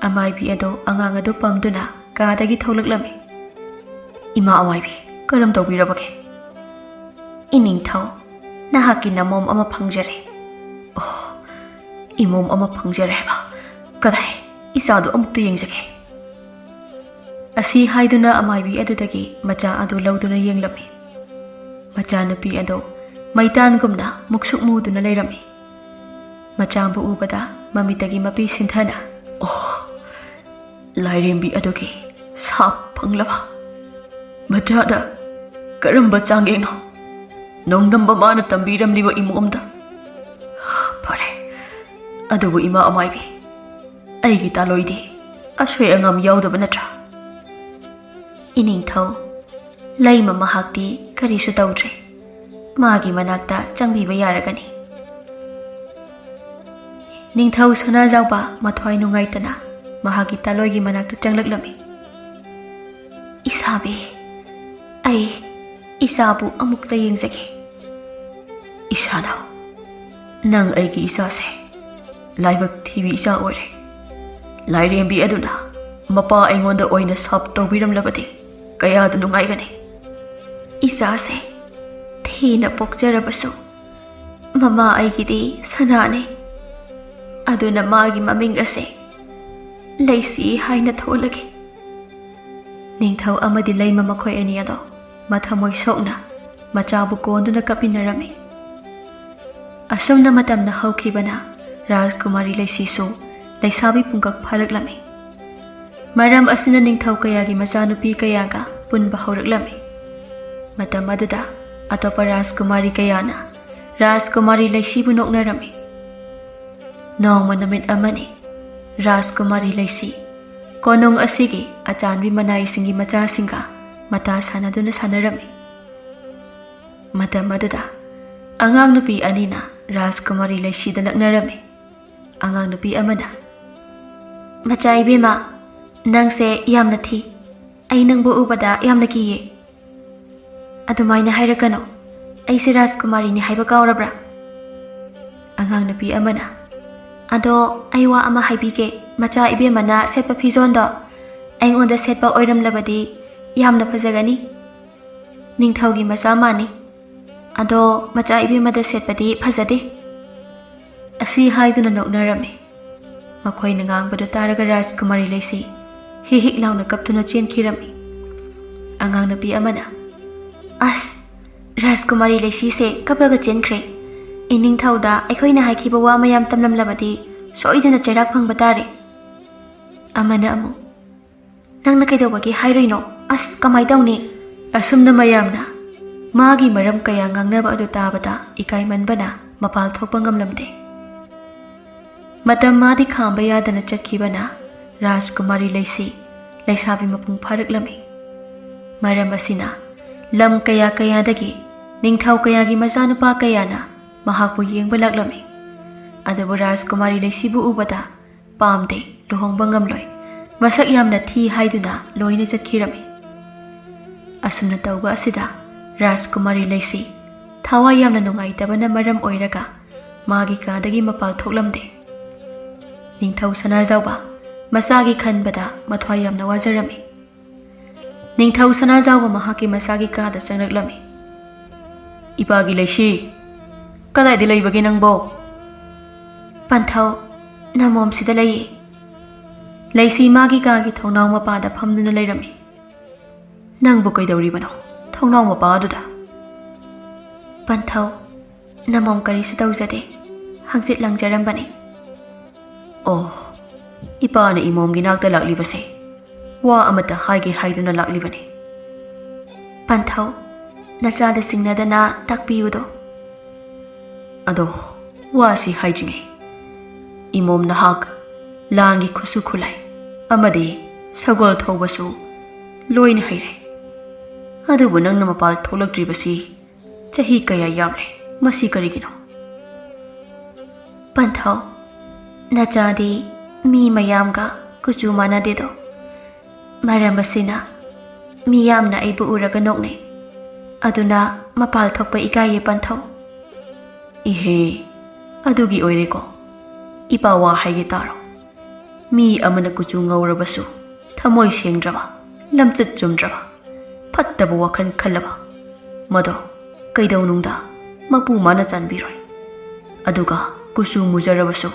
ꯑꯃꯥꯏꯕꯤ ꯑꯗꯣ ꯑꯉꯥꯡ ꯑꯗꯨ ꯄꯝꯗꯨꯅ ꯀꯥꯗꯒꯤ ꯊꯣꯛꯂꯛꯂꯝꯃꯤ꯫ "ꯏꯃꯥ ꯑꯃꯥꯏꯕꯤ, ꯀꯔꯝ ꯇꯧꯕꯤꯔꯕꯒꯦ?" "ꯏꯅꯤꯡꯊꯧ, ꯅꯍꯥꯛꯀꯤ ꯅꯃꯣꯝ ꯑꯃ ꯐꯪꯖꯔꯦ꯫" "ꯑꯣ, ꯏꯃꯣꯝ ꯑꯃ ꯐꯪꯖꯔꯦ ꯍꯥꯏꯕ? ꯀꯗꯥꯏ? ꯏꯆꯥꯗꯨ ꯑꯃꯨꯛꯇ ꯌꯦꯡꯖꯒꯦ꯫" ꯑꯁꯤ ꯍꯥꯏꯗꯨꯅ ꯑꯃꯥꯏꯕꯤ ꯑꯗꯨꯗꯒꯤ ꯃꯆꯥ ꯑꯗꯨ ꯂꯧꯗꯨꯅ ꯌꯦꯡꯂꯝꯃꯤ꯫ ꯃꯆꯥꯅꯨꯄꯤ ꯑꯗꯨ ꯃꯩꯇꯥꯟꯒꯨꯝꯅ ꯃꯨꯛꯁꯨꯛ ꯃꯨꯗꯨꯅ ꯂꯩꯔꯝꯃꯤ꯫ ꯃꯆꯥꯕꯨ ꯎꯕꯗ ꯃꯃꯤꯠꯇꯒꯤ ꯃꯄꯤ ꯁꯤꯟꯊꯅ, "ꯑꯣ, ꯂꯥꯏꯔꯦꯝꯕꯤ ꯑꯗꯨꯒꯤ ꯁꯥꯞ ꯐꯪꯂꯕ? ꯃꯆꯥꯗ ꯀꯔꯝꯕ ꯆꯥꯡꯌꯦꯡꯅꯣ? ꯅꯣꯡꯗꯝꯕ ꯃꯥꯅ ꯇꯝꯕꯤꯔꯝꯂꯤꯕ ꯏꯃꯣꯝꯗ? ꯐꯔꯦ, ꯑꯗꯨꯕꯨ ꯏꯃꯥ ꯑꯃꯥꯏꯕꯤ, ꯑꯩꯒꯤ ꯇꯥꯂꯣꯏꯗꯤ ꯑꯁꯣꯏ ꯑꯉꯥꯝ ꯌꯥꯎꯗꯕ ꯅꯠꯇ꯭ꯔꯥ?" "ꯏꯅꯤꯡꯊꯧ, ꯂꯩꯃ ꯃꯍꯥꯛꯇꯤ ꯀꯔꯤꯁꯨ ꯇꯧꯗ꯭ꯔꯦ꯫ ꯃꯥꯒꯤ ꯃꯅꯥꯛꯇ ꯆꯪꯕꯤꯕ ꯌꯥꯔꯒꯅꯤ꯫" ꯅꯤꯡꯊꯧ ꯁꯅꯥꯖꯥꯎꯕ ꯃꯊ꯭ꯋꯥꯏ ꯅꯨꯡꯉꯥꯏꯇꯅ ꯃꯍꯥꯛꯀꯤ ꯇꯥꯂꯣꯏꯒꯤ ꯃꯅꯥꯛꯇ ꯆꯪꯂꯛꯂꯝꯃꯤ꯫ "ꯏꯁꯥꯕꯤ, ꯑꯩ ꯏꯆꯥꯕꯨ ꯑꯃꯨꯛꯇ ꯌꯦꯡꯖꯒꯦ꯫" "ꯏꯁꯥꯅꯧ, ꯅꯪ ꯑꯩꯒꯤ ꯏꯆꯥꯁꯦ ꯂꯥꯏꯕꯛ ꯊꯤꯕꯤ ꯏꯆꯥ ꯑꯣꯏꯔꯦ꯫ ꯂꯥꯏꯔꯦꯝꯕꯤ ꯑꯗꯨꯅ ꯃꯄꯥ ꯑꯩꯉꯣꯟꯗ ꯑꯣꯏꯅ ꯁꯥꯞ ꯇꯧꯕꯤꯔꯝꯂꯕꯗꯤ ꯀꯌꯥꯗ ꯅꯨꯡꯉꯥꯏꯒꯅꯤ꯫" "ꯏꯆꯥꯁꯦ ꯊꯤꯅ ꯄꯣꯛꯆꯔꯕꯁꯨ ꯃꯃꯥ ꯑꯩꯒꯤꯗꯤ ꯁꯅꯥꯅꯤ꯫ ꯑꯗꯨꯅ ꯃꯥꯒꯤ ꯃꯃꯤꯡ ꯑꯁꯦ ꯂꯩꯁꯤ ꯍꯥꯏꯅ ꯊꯣꯜꯂꯒꯦ꯫" ꯅꯤꯡꯊꯧ ꯑꯃꯗꯤ ꯂꯩꯃ ꯃꯈꯣꯏ ꯑꯅꯤ ꯑꯗꯣ ꯃꯊꯃꯣꯏ ꯁꯣꯛꯅ ꯃꯆꯥꯕꯨ ꯀꯣꯟꯗꯨꯅ ꯀꯞꯃꯤꯟꯅꯔꯝꯃꯤ꯫ ꯑꯁꯨꯝꯅ ꯃꯇꯝꯅ ꯍꯧꯈꯤꯕꯅ ꯔꯥꯖꯀꯨꯃꯥꯔꯤ ꯂꯩꯁꯤꯁꯨ ꯂꯩꯁꯥꯕꯤ ꯄꯨꯡꯀꯛ ꯐꯥꯔꯛꯂꯝꯃꯤ꯫ ꯃꯔꯝ ꯑꯁꯤꯅ ꯅꯤꯡꯊꯧ ꯀꯌꯥꯒꯤ ꯃꯆꯥꯅꯨꯄꯤ ꯀꯌꯥꯒ ꯄꯨꯟꯕ ꯍꯧꯔꯛꯂꯝꯃꯤ꯫ ꯃꯇꯝ ꯑꯗꯨꯗ ꯑꯇꯣꯞꯄ ꯔꯥꯖꯀꯨꯃꯥꯔꯤ ꯀꯌꯥꯅ ꯔꯥꯖꯀꯨꯃꯥꯔꯤ ꯂꯩꯁꯤꯕꯨ ꯅꯣꯛꯅꯔꯝꯃꯤ꯫ ꯅꯣꯡꯃ ꯅꯨꯃꯤꯠ ꯑꯃꯅꯤ꯫ ꯔꯥꯖꯀꯨꯃꯥꯔꯤ ꯂꯩꯁꯤ ꯀꯣꯅꯨꯡ ꯑꯁꯤꯒꯤ ꯑꯆꯥꯟꯕꯤ ꯃꯅꯥꯏꯁꯤꯡꯒꯤ ꯃꯆꯥꯁꯤꯡꯒ ꯃꯇꯥ ꯁꯥꯟꯅꯗꯨꯅ ꯁꯥꯟꯅꯔꯝꯃꯤ꯫ ꯃꯇꯝ ꯑꯗꯨꯗ ꯑꯉꯥꯡ ꯅꯨꯄꯤ ꯑꯅꯤꯅ ꯔꯥꯖꯀꯨꯃꯥꯔꯤ ꯂꯩꯁꯤꯗ ꯂꯛꯅꯔꯝꯃꯤ꯫ ꯑꯉꯥꯡ ꯅꯨꯄꯤ ꯑꯃꯅ, "ꯃꯆꯥ ꯏꯕꯦꯝꯃ, ꯅꯪꯁꯦ ꯌꯥꯝꯅ ꯊꯤ꯫ ꯑꯩ ꯅꯪꯕꯨ ꯎꯕꯗ ꯌꯥꯝꯅ ꯀꯤꯌꯦ꯫ ꯑꯗꯨꯃꯥꯏꯅ ꯍꯥꯏꯔꯛꯀꯅꯨ꯫ ꯑꯩꯁꯦ ꯔꯥꯖꯀꯨꯃꯥꯔꯤꯅꯤ ꯍꯥꯏꯕ ꯀꯥꯎꯔꯕ꯭ꯔꯥ?" ꯑꯉꯥꯡ ꯅꯨꯄꯤ ꯑꯃꯅ, "ꯑꯗꯣ ꯑꯩ ꯋꯥ ꯑꯃ ꯍꯥꯏꯕꯤꯒꯦ, ꯃꯆꯥ ꯏꯕꯦꯝꯃꯅ ꯁꯦꯠꯄ ꯐꯤꯖꯣꯜꯗꯣ ꯑꯩꯉꯣꯟꯗ ꯁꯦꯠꯄ ꯑꯣꯏꯔꯝꯂꯕꯗꯤ ꯌꯥꯝꯅ ꯐꯖꯒꯅꯤ꯫ ꯅꯤꯡꯊꯧꯒꯤ ꯃꯆꯥ ꯃꯥꯟꯅꯤ꯫ ꯑꯗꯣ ꯃꯆꯥ ꯏꯕꯦꯝꯃꯗ ꯁꯦꯠꯄꯗꯤ ꯐꯖꯗꯦ꯫" ꯑꯁꯤ ꯍꯥꯏꯗꯨꯅ ꯅꯣꯛꯅꯔꯝꯃꯤ꯫ ꯃꯈꯣꯏꯅ ꯉꯥꯡꯕꯗꯨ ꯇꯥꯔꯒ ꯔꯥꯖꯀꯨꯃꯥꯔꯤ ꯂꯩꯁꯤ ꯍꯤꯛ ꯍꯤꯛ ꯂꯥꯎꯅ ꯀꯞꯇꯨꯅ ꯆꯦꯟꯈꯤꯔꯝꯃꯤ꯫ ꯑꯉꯥꯡ ꯅꯨꯄꯤ ꯑꯃꯅ, "ꯑꯁ, ꯔꯥꯖꯀꯨꯃꯥꯔꯤ ꯂꯩꯁꯤꯁꯦ ꯀꯞꯄꯒ ꯆꯦꯟꯈ꯭ꯔꯦ꯫ ꯏꯅꯤꯡꯊꯧꯗ ꯑꯩꯈꯣꯏꯅ ꯍꯥꯏꯈꯤꯕ ꯋꯥ ꯃꯌꯥꯝ ꯇꯝꯂꯝꯂꯕꯗꯤ ꯁꯣꯏꯗꯅ ꯆꯩꯔꯥꯛ ꯐꯪꯕ ꯇꯥꯔꯦ꯫" ꯑꯃꯅ ꯑꯃꯨꯛ, "ꯅꯪꯅ ꯀꯩꯗꯧꯕꯒꯤ ꯍꯥꯏꯔꯨꯏꯅꯣ? ꯑꯁ, ꯀꯃꯥꯏ ꯇꯧꯅꯤ?" ꯑꯁꯨꯝꯅ ꯃꯌꯥꯝꯅ ꯃꯥꯒꯤ ꯃꯔꯝ ꯀꯌꯥ ꯉꯥꯡꯅꯕ ꯑꯗꯨ ꯇꯥꯕꯗ ꯏꯀꯥꯏꯃꯟꯕꯅ ꯃꯄꯥꯜ ꯊꯣꯛꯄ ꯉꯝꯂꯝꯗꯦ꯫ ꯃꯇꯝ ꯃꯥꯗꯤ ꯈꯥꯝꯕ ꯌꯥꯗꯅ ꯆꯠꯈꯤꯕꯅ ꯔꯥꯖꯀꯨꯃꯥꯔꯤ ꯂꯩꯁꯤ ꯂꯩꯁꯥꯕꯤ ꯃꯄꯨꯡ ꯐꯥꯔꯛꯂꯝꯃꯤ꯫ ꯃꯔꯝ ꯑꯁꯤꯅ ꯂꯝ ꯀꯌꯥ ꯀꯌꯥꯗꯒꯤ ꯅꯤꯡꯊꯧ ꯀꯌꯥꯒꯤ ꯃꯆꯥꯅꯨꯄꯥ ꯀꯌꯥꯅ ꯃꯍꯥꯛꯄꯨ ꯌꯦꯡꯕ ꯂꯥꯛꯂꯝꯃꯤ꯫ ꯑꯗꯨꯕꯨ ꯔꯥꯖꯀꯨꯃꯥꯔꯤ ꯂꯩꯁꯤꯕꯨ ꯎꯕꯗ ꯄꯥꯝꯗꯦ, ꯂꯨꯍꯣꯡꯕ ꯉꯝꯂꯣꯏ, ꯃꯁꯛ ꯌꯥꯝꯅ ꯊꯤ ꯍꯥꯏꯗꯨꯅ ꯂꯣꯏꯅ ꯆꯠꯈꯤꯔꯝꯃꯤ꯫ ꯑꯁꯨꯝꯅ ꯇꯧꯕ ꯑꯁꯤꯗ ꯔꯥꯖꯀꯨꯃꯥꯔꯤ ꯂꯩꯁꯤ ꯊꯋꯥꯏ ꯌꯥꯝꯅ ꯅꯨꯡꯉꯥꯏꯇꯕꯅ ꯃꯔꯝ ꯑꯣꯏꯔꯒ ꯃꯥꯒꯤ ꯀꯥꯗꯒꯤ ꯃꯄꯥꯜ ꯊꯣꯛꯂꯝꯗꯦ꯫ ꯅꯤꯡꯊꯧ ꯁꯅꯥꯖꯥꯎꯕ ꯃꯆꯥꯒꯤ ꯈꯟꯕꯗ ꯃꯊ꯭ꯋꯥꯏ ꯌꯥꯝꯅ ꯋꯥꯖꯔꯝꯃꯤ꯫ ꯅꯤꯡꯊꯧ ꯁꯅꯥꯖꯥꯎꯕ ꯃꯍꯥꯛꯀꯤ ꯃꯆꯥꯒꯤ ꯀꯥꯗ ꯆꯪꯂꯛꯂꯝꯃꯤ꯫ "ꯏꯄꯥꯒꯤ ꯂꯩꯁꯤ, ꯀꯗꯥꯏꯗ ꯂꯩꯕꯒꯦ ꯅꯪꯕꯣ?" "ꯄꯟꯊꯧ, ꯅꯃꯣꯝꯁꯤꯗ ꯂꯩꯌꯦ꯫" ꯂꯩꯁꯤ ꯃꯥꯒꯤ ꯀꯥꯒꯤ ꯊꯣꯡꯅꯥꯎ ꯃꯄꯥꯗ ꯐꯝꯗꯨꯅ ꯂꯩꯔꯝꯃꯤ꯫ "ꯅꯪꯕꯨ ꯀꯩꯗꯧꯔꯤꯕꯅꯣ ꯊꯣꯡꯅꯥꯎ ꯃꯄꯥꯗꯨꯗ?" "ꯄꯟꯊꯧ, ꯅꯃꯣꯝ ꯀꯔꯤꯁꯨ ꯇꯧꯖꯗꯦ, ꯍꯪꯆꯤꯠ ꯂꯥꯡꯖꯔꯝꯕꯅꯤ꯫" "ꯑꯣ, ꯏꯄꯥꯅ ꯏꯃꯣꯝꯒꯤ ꯅꯥꯛꯇ ꯂꯥꯛꯂꯤꯕꯁꯦ ꯋꯥ ꯑꯃꯠꯇ ꯍꯥꯏꯒꯦ ꯍꯥꯏꯗꯨꯅ ꯂꯥꯛꯂꯤꯕꯅꯤ꯫" "ꯄꯟꯊꯧ, ꯅꯆꯥꯗ ꯆꯤꯡꯅꯗꯅ ꯇꯥꯛꯄꯤꯌꯨꯗꯣ꯫" "ꯑꯗꯣ, ꯋꯥꯁꯤ ꯍꯥꯏꯗ꯭ꯔꯤꯉꯩ, ꯏꯃꯣꯝ ꯅꯍꯥꯛ ꯂꯥꯟꯒꯤ ꯈꯨꯠꯁꯨ ꯈꯨꯠꯂꯥꯏ ꯑꯃꯗꯤ ꯁꯒꯣꯜ ꯊꯧꯕꯁꯨ ꯂꯣꯏꯅ ꯍꯩꯔꯦ꯫ ꯑꯗꯨꯕꯨ ꯅꯪꯅ ꯃꯄꯥꯜ ꯊꯣꯛꯂꯛꯇ꯭ꯔꯤꯕꯁꯤ ꯆꯍꯤ ꯀꯌꯥ ꯌꯥꯝꯂꯦ? ꯃꯁꯤ ꯀꯔꯤꯒꯤꯅꯣ?" "ꯄꯟꯊꯧ, ꯅꯆꯥꯗꯤ ꯃꯤ ꯃꯌꯥꯝꯒ ꯀꯨꯆꯨ ꯃꯥꯟꯅꯗꯦꯗꯣ꯫ ꯃꯔꯝ ꯑꯁꯤꯅ ꯃꯤꯌꯥꯝꯅ ꯑꯩꯕꯨ ꯎꯔꯒ ꯅꯣꯛꯅꯩ꯫ ꯑꯗꯨꯅ ꯃꯄꯥꯜ ꯊꯣꯛꯄ ꯏꯀꯥꯏꯌꯦ, ꯄꯟꯊꯧ꯫" "ꯏꯍꯦ, ꯑꯗꯨꯒꯤ ꯑꯣꯏꯔꯦꯀꯣ꯫ ꯏꯄꯥ ꯋꯥ ꯍꯥꯏꯒꯦ ꯇꯥꯔꯣ꯫ ꯃꯤ ꯑꯃꯅ ꯀꯨꯆꯨ ꯉꯧꯔꯕꯁꯨ ꯊꯃꯣꯏ ꯁꯦꯡꯗ꯭ꯔꯕ, ꯂꯝꯆꯠ ꯆꯨꯝꯗ꯭ꯔꯕ, ꯐꯠꯇꯕ ꯋꯥꯈꯜ ꯈꯜꯂꯕ, ꯃꯗꯣ ꯀꯩꯗꯧꯅꯨꯡꯗ ꯃꯄꯨ ꯃꯥꯅ ꯆꯥꯟꯕꯤꯔꯣꯏ꯫ ꯑꯗꯨꯒ ꯀꯨꯆꯨ ꯃꯨꯖꯔꯕꯁꯨ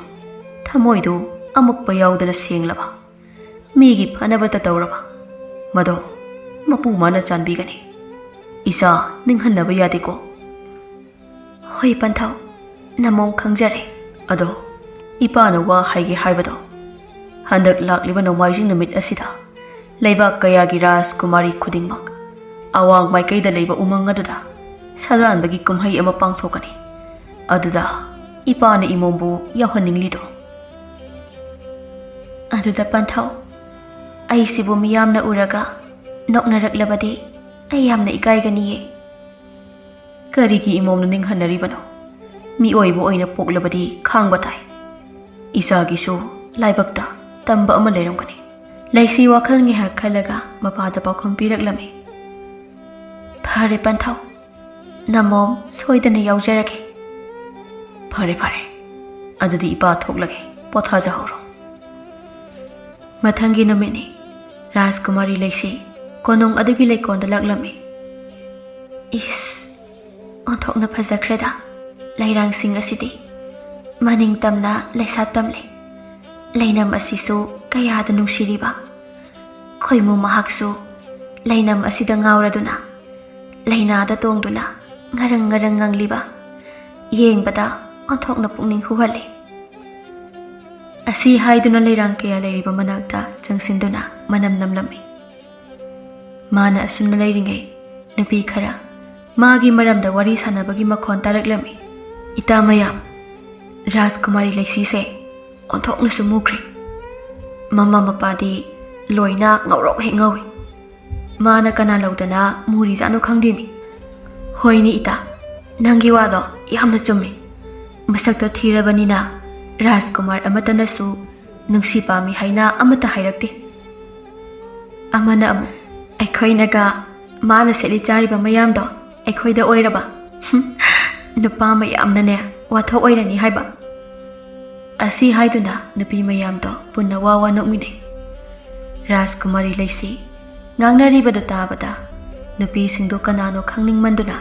ꯊꯃꯣꯏꯗꯨ ꯑꯃꯛꯄ ꯌꯥꯎꯗꯅ ꯁꯦꯡꯂꯕ, ꯃꯤꯒꯤ ꯐꯅꯕꯇ ꯇꯧꯔꯕ, ꯃꯗꯣ ꯃꯄꯨ ꯃꯥꯅ ꯆꯥꯟꯕꯤꯒꯅꯤ꯫ ꯏꯆꯥ, ꯅꯤꯡꯍꯟꯅꯕ ꯌꯥꯗꯦꯀꯣ꯫" "ꯍꯣꯏ ꯄꯟꯊꯧ, ꯅꯃꯣꯝ ꯈꯪꯖꯔꯦ꯫" "ꯑꯗꯣ, ꯏꯄꯥꯅ ꯋꯥ ꯍꯥꯏꯒꯦ ꯍꯥꯏꯕꯗꯣ, ꯍꯟꯗꯛ ꯂꯥꯛꯂꯤꯕ ꯅꯣꯡꯃꯥꯏꯖꯤꯡ ꯅꯨꯃꯤꯠ ꯑꯁꯤꯗ ꯂꯩꯕꯥꯛ ꯀꯌꯥꯒꯤ ꯔꯥꯖꯀꯨꯃꯥꯔꯤ ꯈꯨꯗꯤꯡꯃꯛ ꯑꯋꯥꯡ ꯃꯥꯏꯀꯩꯗ ꯂꯩꯕ ꯎꯃꯪ ꯑꯗꯨꯗ ꯁꯥꯗꯥꯟꯕꯒꯤ ꯀꯨꯝꯍꯩ ꯑꯃ ꯄꯥꯡꯊꯣꯛꯀꯅꯤ꯫ ꯑꯗꯨꯗ ꯏꯄꯥꯅ ꯏꯃꯣꯝꯕꯨ ꯌꯥꯎꯍꯟꯅꯤꯡꯂꯤꯗꯣ꯫" "ꯑꯗꯨꯗ ꯄꯟꯊꯧ, ꯑꯩꯁꯤꯕꯨ ꯃꯤꯌꯥꯝꯅ ꯎꯔꯒ ꯅꯣꯛꯅꯔꯛꯂꯕꯗꯤ ꯑꯩ ꯌꯥꯝꯅ ꯏꯀꯥꯏꯒꯅꯤꯌꯦ꯫" "ꯀꯔꯤꯒꯤ ꯏꯃꯣꯝꯅ ꯅꯤꯡꯍꯟꯅꯔꯤꯕꯅꯣ? ꯃꯤꯑꯣꯏꯕ ꯑꯣꯏꯅ ꯄꯣꯛꯂꯕꯗꯤ ꯈꯥꯡꯕ ꯇꯥꯏ꯫ ꯏꯆꯥꯒꯤꯁꯨ ꯂꯥꯏꯕꯛꯇ ꯇꯝꯕ ꯑꯃ ꯂꯩꯔꯝꯒꯅꯤ꯫" ꯂꯩꯁꯤ ꯋꯥꯈꯜ ꯉꯥꯏꯍꯥꯛ ꯈꯜꯂꯒ ꯃꯄꯥꯗ ꯄꯥꯎꯈꯨꯝ ꯄꯤꯔꯛꯂꯝꯃꯤ꯫ "ꯐꯔꯦ ꯄꯟꯊꯧ, ꯅꯃꯣꯝ ꯁꯣꯏꯗꯅ ꯌꯥꯎꯖꯔꯒꯦ꯫" "ꯐꯔꯦ, ꯐꯔꯦ꯫ ꯑꯗꯨꯗꯤ ꯏꯄꯥ ꯊꯣꯛꯂꯒꯦ, ꯄꯣꯊꯥꯖꯍꯧꯔꯣ꯫" ꯃꯊꯪꯒꯤ ꯅꯨꯃꯤꯠꯅꯤ꯫ ꯔꯥꯖꯀꯨꯃꯥꯔꯤ ꯂꯩꯁꯤ ꯀꯣꯅꯨꯡ ꯑꯗꯨꯒꯤ ꯂꯩꯀꯣꯜꯗ ꯂꯥꯛꯂꯝꯃꯤ꯫ ꯏꯁ, ꯑꯣꯟꯊꯣꯛꯅ ꯐꯖꯈ꯭ꯔꯦꯗ ꯂꯩꯔꯥꯡꯁꯤꯡ ꯑꯁꯤꯗꯤ꯫ ꯃꯅꯤꯡ ꯇꯝꯅ ꯂꯩꯁꯥ ꯇꯝꯂꯦ꯫ ꯂꯩꯅꯝ ꯑꯁꯤꯁꯨ ꯀꯌꯥꯗ ꯅꯨꯡꯁꯤꯔꯤꯕ꯫ ꯈꯣꯏꯃꯨ ꯃꯍꯥꯛꯁꯨ ꯂꯩꯅꯝ ꯑꯁꯤꯗ ꯉꯥꯎꯔꯗꯨꯅ, ꯂꯩꯅꯥꯗ ꯇꯣꯡꯗꯨꯅ ꯉꯔꯪ ꯉꯔꯪ ꯉꯪꯂꯤꯕ, ꯌꯦꯡꯕꯗ ꯑꯣꯟꯊꯣꯛꯅ ꯄꯨꯛꯅꯤꯡ ꯍꯨꯍꯜꯂꯤ꯫ ꯑꯁꯤ ꯍꯥꯏꯗꯨꯅ ꯂꯩꯔꯥꯡ ꯀꯌꯥ ꯂꯩꯔꯤꯕ ꯃꯅꯥꯛꯇ ꯆꯪꯁꯤꯟꯗꯨꯅ ꯃꯅꯝ ꯅꯝꯂꯝꯃꯤ꯫ ꯃꯥꯅ ꯑꯁꯨꯝꯅ ꯂꯩꯔꯤꯉꯩ, ꯅꯨꯄꯤ ꯈꯔ ꯃꯥꯒꯤ ꯃꯔꯝꯗ ꯋꯥꯔꯤ ꯁꯥꯟꯅꯕꯒꯤ ꯃꯈꯣꯟ ꯇꯥꯔꯛꯂꯝꯃꯤ꯫ "ꯏꯇꯥ ꯃꯌꯥꯝ, ꯔꯥꯖꯀꯨꯃꯥꯔꯤ ꯂꯩꯁꯤꯁꯦ ꯑꯣꯟꯊꯣꯛꯅꯁꯨ ꯃꯨꯈ꯭ꯔꯦ꯫ ꯃꯃꯥ ꯃꯄꯥꯗꯤ ꯂꯣꯏꯅ ꯉꯧꯔꯣꯛ ꯍꯦꯛ ꯉꯧꯏ꯫ ꯃꯥꯅ ꯀꯅꯥ ꯂꯧꯗꯅ ꯃꯨꯔꯤꯖꯥꯠꯅꯣ ꯈꯪꯗꯦꯃꯤ꯫ ꯍꯣꯏꯅꯦ ꯏꯇꯥ, ꯅꯪꯒꯤ ꯋꯥꯗꯣ ꯌꯥꯝꯅ ꯆꯨꯝꯃꯤ꯫ ꯃꯁꯛꯇꯣ ꯊꯤꯔꯕꯅꯤꯅ ꯔꯥꯖꯀꯨꯃꯥꯔ ꯑꯃꯠꯇꯅꯁꯨ ꯅꯨꯡꯁꯤ ꯄꯥꯝꯃꯤ ꯍꯥꯏꯅ ꯑꯃꯠꯇ ꯍꯥꯏꯔꯛꯇꯦ"꯫ ꯑꯃꯅ ꯑꯃꯨꯛ, "ꯑꯩꯈꯣꯏꯅꯒ ꯃꯥꯅ ꯁꯦꯠꯂꯤ ꯆꯥꯔꯤꯕ ꯃꯌꯥꯝꯗꯣ ꯑꯩꯈꯣꯏꯗ ꯑꯣꯏꯔꯕ? ꯍꯨꯝ, ꯅꯨꯄꯥ ꯃꯌꯥꯝꯅꯅꯦ ꯋꯥꯊꯣꯛ ꯑꯣꯏꯔꯅꯤ ꯍꯥꯏꯕ"꯫ ꯑꯁꯤ ꯍꯥꯏꯗꯨꯅ ꯅꯨꯄꯤ ꯃꯌꯥꯝꯗꯣ ꯄꯨꯟꯅ ꯋꯥ ꯋꯥ ꯅꯣꯛꯃꯤꯟꯅꯩ꯫ ꯔꯥꯖꯀꯨꯃꯥꯔꯤ ꯂꯩꯁꯤ ꯉꯥꯡꯅꯔꯤꯕꯗꯨ ꯇꯥꯕꯗ ꯅꯨꯄꯤꯁꯤꯡꯗꯨ ꯀꯅꯥꯅꯣ ꯈꯪꯅꯤꯡꯃꯟꯗꯨꯅ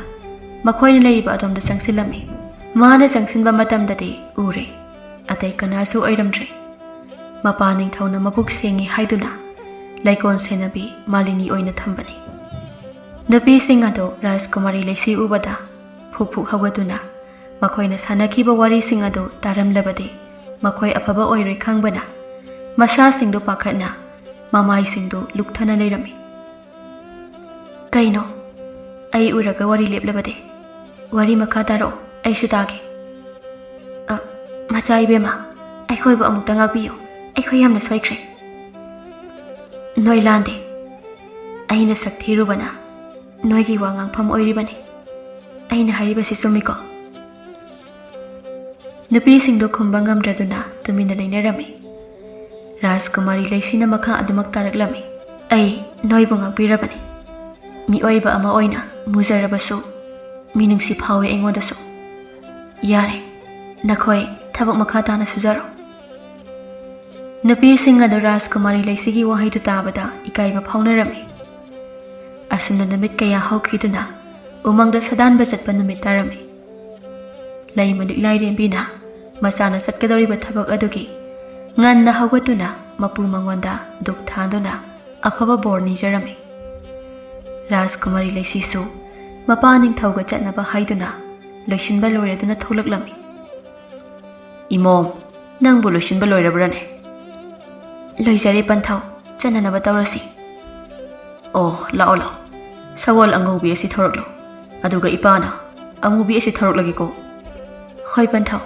ꯃꯈꯣꯏꯅ ꯂꯩꯔꯤꯕ ꯑꯗꯣꯝꯗ ꯆꯪꯁꯤꯜꯂꯝꯃꯤ꯫ ꯃꯥꯅ ꯆꯪꯁꯤꯟꯕ ꯃꯇꯝꯗꯗꯤ ꯎꯔꯦ, ꯑꯇꯩ ꯀꯅꯥꯁꯨ ꯑꯣꯏꯔꯝꯗ꯭ꯔꯦ꯫ ꯃꯄꯥ ꯅꯤꯡꯊꯧꯅ ꯃꯕꯨꯛ ꯁꯦꯡꯉꯤ ꯍꯥꯏꯗꯨꯅ ꯂꯩꯀꯣꯜ ꯁꯦꯟꯅꯕꯤ ꯃꯥꯂꯤꯅꯤ ꯑꯣꯏꯅ ꯊꯝꯕꯅꯤ꯫ ꯅꯨꯄꯤꯁꯤꯡ ꯑꯗꯨ ꯔꯥꯖꯀꯨꯃꯥꯔꯤ ꯂꯩꯁꯤ ꯎꯕꯗ ꯐꯨꯛ ꯐꯨꯛ ꯍꯧꯒꯠꯇꯨꯅ ꯃꯈꯣꯏꯅ ꯁꯥꯟꯅꯈꯤꯕ ꯋꯥꯔꯤꯁꯤꯡ ꯑꯗꯨ ꯇꯥꯔꯝꯂꯕꯗꯤ ꯃꯈꯣꯏ ꯑꯐꯕ ꯑꯣꯏꯔꯣꯏ ꯈꯪꯕꯅ ꯃꯁꯥꯁꯤꯡꯗꯨ ꯄꯥꯈꯠꯅ ꯃꯃꯥꯏꯁꯤꯡꯗꯨ ꯂꯨꯛꯊꯅ ꯂꯩꯔꯝꯃꯤ꯫ "ꯀꯩꯅꯣ? ꯑꯩ ꯎꯔꯒ ꯋꯥꯔꯤ ꯂꯦꯞꯂꯕꯗꯤ? ꯋꯥꯔꯤ ꯃꯈꯥ ꯇꯥꯔꯛꯑꯣ, ꯑꯩꯁꯨ ꯇꯥꯒꯦ"꯫ "ꯑ, ꯃꯆꯥ ꯏꯕꯦꯝꯃ, ꯑꯩꯈꯣꯏꯕꯨ ꯑꯃꯨꯛꯇ ꯉꯥꯛꯄꯤꯌꯨ, ꯑꯩꯈꯣꯏ ꯌꯥꯝꯅ ꯁꯣꯏꯈ꯭ꯔꯦ"꯫ "ꯅꯣꯏ ꯂꯥꯟꯗꯦ꯫ ꯑꯩꯅ ꯁꯛ ꯊꯤꯔꯨꯕꯅ ꯅꯣꯏꯒꯤ ꯋꯥ ꯉꯥꯡꯐꯝ ꯑꯣꯏꯔꯤꯕꯅꯤ꯫ ꯑꯩꯅ ꯍꯥꯏꯔꯤꯕꯁꯤ ꯆꯨꯝꯃꯤꯀꯣ?" ꯅꯨꯄꯤꯁꯤꯡꯗꯨ ꯈꯨꯝꯕ ꯉꯝꯗ꯭ꯔꯗꯨꯅ ꯇꯨꯃꯤꯟꯅ ꯂꯩꯅꯔꯝꯃꯤ꯫ ꯔꯥꯖꯀꯨꯃꯥꯔꯤ ꯂꯩꯁꯤꯅ ꯃꯈꯥ ꯑꯗꯨꯃꯛ ꯇꯥꯔꯛꯂꯝꯃꯤ꯫ "ꯑꯩ ꯅꯣꯏꯕꯨ ꯉꯥꯛꯄꯤꯔꯕꯅꯤ꯫ ꯃꯤꯑꯣꯏꯕ ꯑꯃ ꯑꯣꯏꯅ ꯃꯨꯖꯔꯕꯁꯨ ꯃꯤꯅꯨꯡꯁꯤ ꯐꯥꯎꯏ ꯑꯩꯉꯣꯟꯗꯁꯨ꯫ ꯌꯥꯔꯦ, ꯅꯈꯣꯏ ꯊꯕꯛ ꯃꯈꯥ ꯇꯥꯅ ꯁꯨꯖꯔꯣ"꯫ ꯅꯨꯄꯤꯁꯤꯡ ꯑꯗꯨ ꯔꯥꯖꯀꯨꯃꯥꯔꯤ ꯂꯩꯁꯤꯒꯤ ꯋꯥꯍꯩꯗꯨ ꯇꯥꯕꯗ ꯏꯀꯥꯏꯕ ꯐꯥꯎꯅꯔꯝꯃꯤ꯫ ꯑꯁꯨꯝꯅ ꯅꯨꯃꯤꯠ ꯀꯌꯥ ꯍꯧꯈꯤꯗꯨꯅ ꯎꯃꯪꯗ ꯁꯥꯗꯥꯟꯕ ꯆꯠꯄ ꯅꯨꯃꯤꯠ ꯇꯥꯔꯝꯃꯤ꯫ ꯂꯩꯃ ꯂꯤꯛꯂꯥꯏꯔꯦꯝꯕꯤꯅ ꯃꯆꯥꯅ ꯆꯠꯀꯗꯧꯔꯤꯕ ꯊꯕꯛ ꯑꯗꯨꯒꯤ ꯉꯟꯅ ꯍꯧꯒꯠꯇꯨꯅ ꯃꯄꯨ ꯃꯉꯣꯟꯗ ꯙꯨꯞ ꯊꯥꯟꯗꯨꯅ ꯑꯐꯕ ꯕꯣꯔ ꯅꯤꯖꯔꯝꯃꯤ꯫ ꯔꯥꯖꯀꯨꯃꯥꯔꯤ ꯂꯩꯁꯤꯁꯨ ꯃꯄꯥ ꯅꯤꯡꯊꯧꯒ ꯆꯠꯅꯕ ꯍꯥꯏꯗꯨꯅ ꯂꯣꯏꯁꯤꯟꯕ ꯂꯣꯏꯔꯗꯨꯅ ꯊꯣꯛꯂꯛꯂꯝꯃꯤ꯫ "ꯏꯃꯣꯝ, ꯅꯪꯕꯨ ꯂꯣꯏꯁꯤꯟꯕ ꯂꯣꯏꯔꯕ꯭ꯔꯅꯦ?" "ꯂꯣꯏꯖꯔꯦ ꯄꯟꯊꯧ, ꯆꯠꯅꯅꯕ ꯇꯧꯔꯁꯤ꯫" "ꯑꯣ, ꯂꯥꯛꯑꯣ ꯂꯥꯛꯑꯣ, ꯁꯒꯣꯜ ꯑꯉꯧꯕꯤ ꯑꯁꯤ ꯊꯧꯔꯛꯂꯣ, ꯑꯗꯨꯒ ꯏꯄꯥꯅ ꯑꯃꯨꯕꯤ ꯑꯁꯤ ꯊꯧꯔꯛꯂꯒꯦꯀꯣ꯫" "ꯍꯣꯏ ꯄꯟꯊꯧ꯫"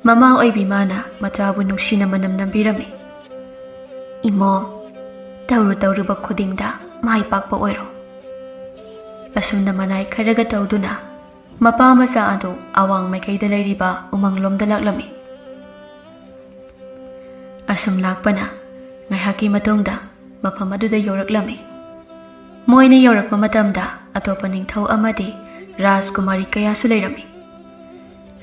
ꯃꯃꯥ ꯑꯣꯏꯕꯤ ꯃꯥꯅ ꯃꯆꯥꯕꯨ ꯅꯨꯡꯁꯤꯅ ꯃꯅꯝ ꯅꯝꯕꯤꯔꯝꯃꯤ꯫ "ꯏꯃꯣꯝ, ꯇꯧꯔꯨ ꯇꯧꯔꯨꯕ ꯈꯨꯗꯤꯡꯗ ꯃꯥꯏ ꯄꯥꯛꯄ ꯑꯣꯏꯔꯣ꯫" ꯑꯁꯨꯝꯅ ꯃꯅꯥꯏ ꯈꯔꯒ ꯇꯧꯗꯨꯅ ꯃꯄꯥ ꯃꯆꯥ ꯑꯗꯨ ꯑꯋꯥꯡ ꯃꯥꯏꯀꯩꯗ ꯂꯩꯔꯤꯕ ꯎꯃꯪꯂꯣꯝꯗ ꯂꯥꯛꯂꯝꯃꯤ꯫ ꯑꯁꯨꯝ ꯂꯥꯛꯄꯅ ꯉꯥꯏꯍꯥꯛꯀꯤ ꯃꯇꯨꯡꯗ ꯃꯐꯝ ꯑꯗꯨꯗ ꯌꯧꯔꯛꯂꯝꯃꯤ꯫ ꯃꯣꯏꯅ ꯌꯧꯔꯛꯄ ꯃꯇꯝꯗ ꯑꯇꯣꯞꯄ ꯅꯤꯡꯊꯧ ꯑꯃꯗꯤ ꯔꯥꯖꯀꯨꯃꯥꯔꯤ ꯀꯌꯥꯁꯨ ꯂꯩꯔꯝꯃꯤ꯫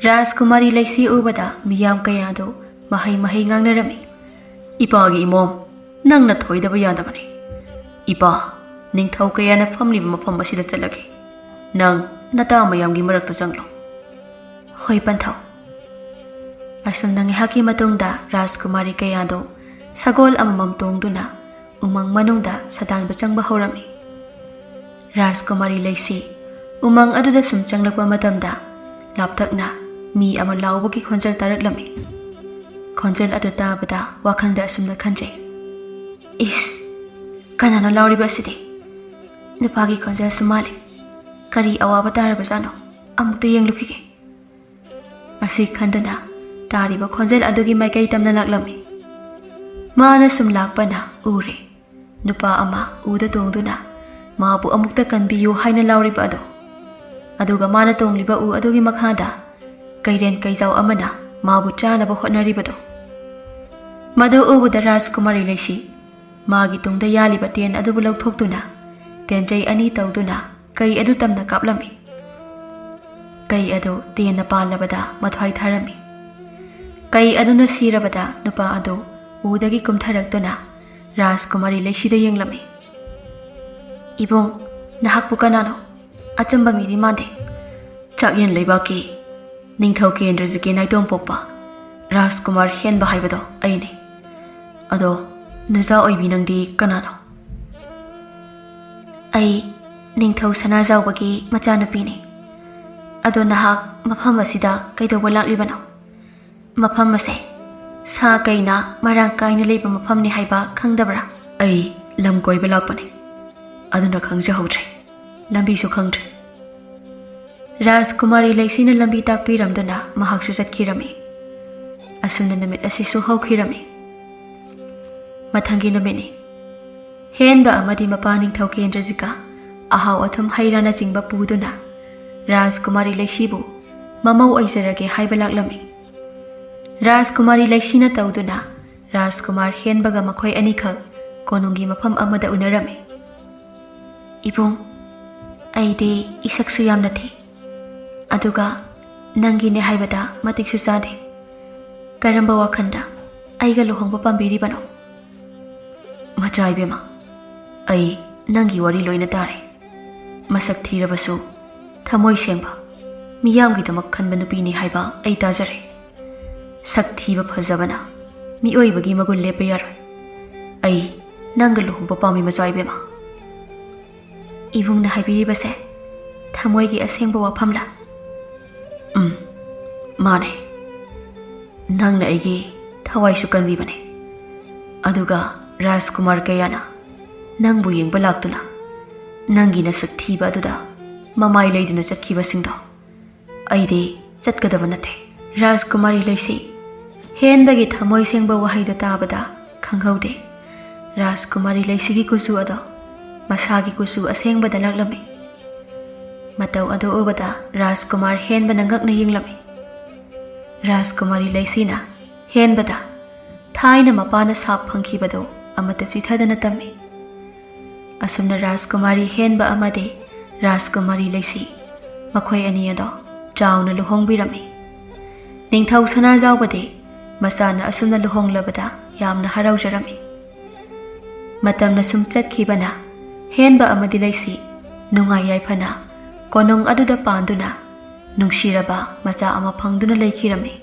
ꯔꯥꯖꯀꯨꯃꯥꯔꯤ ꯂꯩꯁꯤ ꯎꯕꯗ ꯃꯤꯌꯥꯝ ꯀꯌꯥꯗꯨ ꯃꯍꯩ ꯃꯍꯩ ꯉꯥꯡꯅꯔꯝꯃꯤ꯫ "ꯏꯄꯥꯒꯤ ꯏꯃꯣꯝ, ꯅꯪꯅ ꯊꯣꯏꯗꯕ ꯌꯥꯗꯕꯅꯤ꯫ ꯏꯄꯥ, ꯅꯤꯡꯊꯧ ꯀꯌꯥꯅ ꯐꯝꯂꯤꯕ ꯃꯐꯝ ꯑꯁꯤꯗ ꯆꯠꯂꯒꯦ꯫ ꯅꯪ ꯅꯇꯥ ꯃꯌꯥꯝꯒꯤ ꯃꯔꯛꯇ ꯆꯪꯂꯣ꯫" "ꯍꯣꯏ ꯄꯟꯊꯧ꯫" ꯑꯁꯨꯝꯅ ꯉꯥꯏꯍꯥꯛꯀꯤ ꯃꯇꯨꯡꯗ ꯔꯥꯖꯀꯨꯃꯥꯔꯤ ꯀꯌꯥꯗꯨ ꯁꯒꯣꯜ ꯑꯃꯃꯝ ꯇꯣꯡꯗꯨꯅ ꯎꯃꯪ ꯃꯅꯨꯡꯗ ꯁꯗꯥꯟꯕ ꯆꯪꯕ ꯍꯧꯔꯝꯃꯤ꯫ ꯔꯥꯖꯀꯨꯃꯥꯔꯤ ꯂꯩꯁꯤ ꯎꯃꯪ ꯑꯗꯨꯗ ꯁꯨꯝ ꯆꯪꯂꯛꯄ ꯃꯇꯝꯗ ꯂꯥꯞꯇꯛꯅ ꯃꯤ ꯑꯃ ꯂꯥꯎꯕꯒꯤ ꯈꯣꯟꯖꯦꯜ ꯇꯥꯔꯛꯂꯝꯃꯤ꯫ ꯈꯣꯟꯖꯦꯜ ꯑꯗꯨ ꯇꯥꯕꯗ ꯋꯥꯈꯜꯗ ꯑꯁꯨꯝꯅ ꯈꯟꯖꯩ, "ꯏꯁ, ꯀꯅꯥꯅꯣ ꯂꯥꯎꯔꯤꯕ ꯑꯁꯤꯗꯤ? ꯅꯨꯄꯥꯒꯤ ꯈꯣꯟꯖꯦꯜꯁꯨ ꯃꯥꯜꯂꯤ꯫ ꯀꯔꯤ ꯑꯋꯥꯕ ꯇꯥꯔꯕꯖꯥꯠꯅꯣ? ꯑꯃꯨꯛꯇ ꯌꯦꯡꯂꯨꯈꯤꯒꯦ꯫" ꯑꯁꯤ ꯈꯟꯗꯨꯅ ꯇꯥꯔꯤꯕ ꯈꯣꯟꯖꯦꯜ ꯑꯗꯨꯒꯤ ꯃꯥꯏꯀꯩ ꯇꯝꯅ ꯂꯥꯛꯂꯝꯃꯤ꯫ ꯃꯥꯅ ꯁꯨꯝ ꯂꯥꯛꯄꯅ ꯎꯔꯦ, ꯅꯨꯄꯥ ꯑꯃ ꯎꯗ ꯇꯣꯡꯗꯨꯅ ꯃꯥꯕꯨ ꯑꯃꯨꯛꯇ ꯀꯟꯕꯤꯌꯨ ꯍꯥꯏꯅ ꯂꯥꯎꯔꯤꯕ ꯑꯗꯨ꯫ ꯑꯗꯨꯒ ꯃꯥꯅ ꯇꯣꯡꯂꯤꯕ ꯎ ꯑꯗꯨꯒꯤ ꯃꯈꯥꯗ ꯀꯩꯔꯦꯟ ꯀꯩꯖꯥꯎ ꯑꯃꯅ ꯃꯥꯕꯨ ꯆꯥꯅꯕ ꯍꯣꯠꯅꯔꯤꯕꯗꯨ꯫ ꯃꯗꯨ ꯎꯕꯗ ꯔꯥꯖꯀꯨꯃꯥꯔꯤ ꯂꯩꯁꯤ ꯃꯥꯒꯤ ꯇꯨꯡꯗ ꯌꯥꯜꯂꯤꯕ ꯇꯦꯟ ꯑꯗꯨꯕꯨ ꯂꯧꯊꯣꯛꯇꯨꯅ ꯇꯦꯟꯖꯩ ꯑꯅꯤ ꯇꯧꯗꯨꯅ ꯀꯩ ꯑꯗꯨ ꯇꯝꯅ ꯀꯥꯞꯂꯝꯃꯤ꯫ ꯀꯩ ꯑꯗꯨ ꯇꯦꯟꯅ ꯄꯥꯜꯂꯕꯗ ꯃꯊ꯭ꯋꯥꯏ ꯊꯥꯔꯝꯃꯤ꯫ ꯀꯩ ꯑꯗꯨꯅ ꯁꯤꯔꯕꯗ ꯅꯨꯄꯥ ꯑꯗꯨ ꯎꯗꯒꯤ ꯀꯨꯝꯊꯔꯛꯇꯨꯅ ꯔꯥꯖꯀꯨꯃꯥꯔꯤ ꯂꯩꯁꯤꯗ ꯌꯦꯡꯂꯝꯃꯤ꯫ "ꯏꯕꯨꯡ, ꯅꯍꯥꯛꯄꯨ ꯀꯅꯥꯅꯣ? ꯑꯆꯝꯕ ꯃꯤꯗꯤ ꯃꯥꯟꯗꯦ꯫" "ꯆꯥꯛꯌꯦꯟ ꯂꯩꯕꯥꯛꯀꯤ ꯅꯤꯡꯊꯧ ꯀꯦꯟꯗ꯭ꯔꯖꯤꯠꯀꯤ ꯅꯥꯏꯇꯣꯝ ꯄꯣꯛꯄ ꯔꯥꯖꯀꯨꯃꯥꯔ ꯍꯦꯟꯕ ꯍꯥꯏꯕꯗꯣ ꯑꯩꯅꯤ꯫ ꯑꯗꯣ ꯅꯆꯥ ꯑꯣꯏꯕꯤ ꯅꯪꯗꯤ ꯀꯅꯥꯅꯣ?" ꯑꯩ ꯅꯤꯡꯊꯧ ꯁꯅꯥꯖꯥꯎꯕꯒꯤ ꯃꯆꯥꯅꯨꯄꯤꯅꯤ꯫ ꯑꯗꯣ ꯅꯍꯥꯛ ꯃꯐꯝ ꯑꯁꯤꯗ ꯀꯩꯗꯧꯕ ꯂꯥꯛꯂꯤꯕꯅꯣ? ꯃꯐꯝ ꯑꯁꯦ ꯁꯥ ꯀꯩꯅ ꯃꯔꯥꯡ ꯀꯥꯏꯅ ꯂꯩꯕ ꯃꯐꯝꯅꯤ ꯍꯥꯏꯕ ꯈꯪꯗꯕ꯭ꯔꯥ? ꯑꯩ ꯂꯝ ꯀꯣꯏꯕ ꯂꯥꯛꯄꯅꯤ, ꯑꯗꯨꯅ ꯈꯪꯖꯍꯧꯗ꯭ꯔꯦ, ꯂꯝꯕꯤꯁꯨ ꯈꯪꯗ꯭ꯔꯦ꯫ ꯔꯥꯖꯀꯨꯃꯥꯔꯤ ꯂꯩꯁꯤꯅ ꯂꯝꯕꯤ ꯇꯥꯛꯄꯤꯔꯝꯗꯨꯅ ꯃꯍꯥꯛꯁꯨ ꯆꯠꯈꯤꯔꯝꯃꯤ꯫ ꯑꯁꯨꯝꯅ ꯅꯨꯃꯤꯠ ꯑꯁꯤꯁꯨ ꯍꯧꯈꯤꯔꯝꯃꯤ꯫ ꯃꯊꯪꯒꯤ ꯅꯨꯃꯤꯠꯅꯤ꯫ ꯍꯦꯟꯕ ꯑꯃꯗꯤ ꯃꯄꯥ ꯅꯤꯡꯊꯧ ꯀꯦꯟꯗ꯭ꯔꯖꯤꯀ ꯑꯍꯥꯎ ꯑꯊꯨꯝ ꯍꯩ ꯔꯥꯅꯆꯤꯡꯕ ꯄꯨꯗꯨꯅ ꯔꯥꯖꯀꯨꯃꯥꯔꯤ ꯂꯩꯁꯤꯕꯨ ꯃꯃꯧ ꯑꯣꯏꯖꯔꯒꯦ ꯍꯥꯏꯕ ꯂꯥꯛꯂꯝꯃꯤ꯫ ꯔꯥꯖꯀꯨꯃꯥꯔꯤ ꯂꯩꯁꯤꯅ ꯇꯧꯗꯨꯅ ꯔꯥꯖꯀꯨꯃꯥꯔ ꯍꯦꯟꯕꯒ ꯃꯈꯣꯏ ꯑꯅꯤꯈꯛ ꯀꯣꯅꯨꯡꯒꯤ ꯃꯐꯝ ꯑꯃꯗ ꯎꯅꯔꯝꯃꯤ꯫ "ꯏꯕꯨꯡ, ꯑꯩꯗꯤ ꯏꯁꯛꯁꯨ ꯌꯥꯝꯅ ꯊꯤ, ꯑꯗꯨꯒ ꯅꯪꯒꯤꯅꯦ ꯍꯥꯏꯕꯗ ꯃꯇꯤꯛꯁꯨ ꯆꯥꯗꯦ꯫ ꯀꯔꯝꯕ ꯋꯥꯈꯜꯗ ꯑꯩꯒ ꯂꯨꯍꯣꯡꯕ ꯄꯥꯝꯕꯤꯔꯤꯕꯅꯣ?" "ꯃꯆꯥ ꯏꯕꯦꯝꯃ, ꯑꯩ ꯅꯪꯒꯤ ꯋꯥꯔꯤ ꯂꯣꯏꯅ ꯇꯥꯔꯦ꯫ ꯃꯁꯛ ꯊꯤꯔꯕꯁꯨ ꯊꯃꯣꯏ ꯁꯦꯡꯕ, ꯃꯤꯌꯥꯝꯒꯤꯗꯃꯛ ꯈꯟꯕ ꯅꯨꯄꯤꯅꯤ ꯍꯥꯏꯕ ꯑꯩ ꯇꯥꯖꯔꯦ꯫ ꯁꯛ ꯊꯤꯕ ꯐꯖꯕꯅ ꯃꯤꯑꯣꯏꯕꯒꯤ ꯃꯒꯨꯟ ꯂꯦꯞꯄ ꯌꯥꯔꯣꯏ꯫ ꯑꯩ ꯅꯪꯒ ꯂꯨꯍꯣꯡꯕ ꯄꯥꯝꯃꯤ, ꯃꯆꯥ ꯏꯕꯦꯝꯃ꯫" "ꯏꯕꯨꯡꯅ ꯍꯥꯏꯕꯤꯔꯤꯕꯁꯦ ꯊꯃꯣꯏꯒꯤ ꯑꯁꯦꯡꯕ ꯋꯥꯐꯝꯂꯥ?" "ꯎꯝ, ꯃꯥꯅꯦ꯫ ꯅꯪꯅ ꯑꯩꯒꯤ ꯊꯋꯥꯏꯁꯨ ꯀꯟꯕꯤꯕꯅꯦ꯫ ꯑꯗꯨꯒ ꯔꯥꯖꯀꯨꯃꯥꯔ ꯀꯌꯥꯅ ꯅꯪꯕꯨ ꯌꯦꯡꯕ ꯂꯥꯛꯇꯨꯅ ꯅꯪꯒꯤ ꯅꯁꯛ ꯊꯤꯕ ꯑꯗꯨꯗ ꯃꯃꯥꯏ ꯂꯩꯗꯨꯅ ꯆꯠꯈꯤꯕꯁꯤꯡꯗꯣ ꯑꯩꯗꯤ ꯆꯠꯀꯗꯕ ꯅꯠꯇꯦ꯫" ꯔꯥꯖꯀꯨꯃꯥꯔꯤ ꯂꯩꯁꯤ ꯍꯦꯟꯕꯒꯤ ꯊꯃꯣꯏ ꯁꯦꯡꯕ ꯋꯥꯍꯩꯗꯨ ꯇꯥꯕꯗ ꯈꯪꯍꯧꯗꯦ꯫ ꯔꯥꯖꯀꯨꯃꯥꯔꯤ ꯂꯩꯁꯤꯒꯤ ꯀꯨꯆꯨ ꯑꯗꯣ ꯃꯁꯥꯒꯤ ꯀꯨꯆꯨ ꯑꯁꯦꯡꯕꯗ ꯂꯥꯛꯂꯝꯃꯤ꯫ ꯃꯇꯧ ꯑꯗꯨ ꯎꯕꯗ ꯔꯥꯖꯀꯨꯃꯥꯔ ꯍꯦꯟꯕꯅ ꯉꯛꯅ ꯌꯦꯡꯂꯝꯃꯤ꯫ ꯔꯥꯖꯀꯨꯃꯥꯔꯤ ꯂꯩꯁꯤꯅ ꯍꯦꯟꯕꯗ ꯊꯥꯏꯅ ꯃꯄꯥꯅ ꯁꯥꯞ ꯐꯪꯈꯤꯕꯗꯨ ꯑꯃꯠꯇ ꯆꯤꯊꯗꯅ ꯇꯝꯃꯤ꯫ ꯑꯁꯨꯝꯅ ꯔꯥꯖꯀꯨꯃꯥꯔꯤ ꯍꯦꯟꯕ ꯑꯃꯗꯤ ꯔꯥꯖꯀꯨꯃꯥꯔꯤ ꯂꯩꯁꯤ ꯃꯈꯣꯏ ꯑꯅꯤ ꯑꯗꯣ ꯆꯥꯎꯅ ꯂꯨꯍꯣꯡꯕꯤꯔꯝꯃꯤ꯫ ꯅꯤꯡꯊꯧ ꯁꯅꯥꯖꯥꯎꯕꯗꯤ ꯃꯆꯥꯅ ꯑꯁꯨꯝꯅ ꯂꯨꯍꯣꯡꯂꯕꯗ ꯌꯥꯝꯅ ꯍꯔꯥꯎꯖꯔꯝꯃꯤ꯫ ꯃꯇꯝꯅ ꯁꯨꯝ ꯆꯠꯈꯤꯕꯅ ꯍꯦꯟꯕ ꯑꯃꯗꯤ ꯂꯩꯁꯤ ꯅꯨꯡꯉꯥꯏ ꯌꯥꯏꯐꯅ ꯀꯣꯅꯨꯡ ꯑꯗꯨꯗ ꯄꯥꯟꯗꯨꯅ ꯅꯨꯡꯁꯤꯔꯕ ꯃꯆꯥ ꯑꯃ ꯐꯪꯗꯨꯅ ꯂꯩꯈꯤꯔꯝꯃꯤ꯫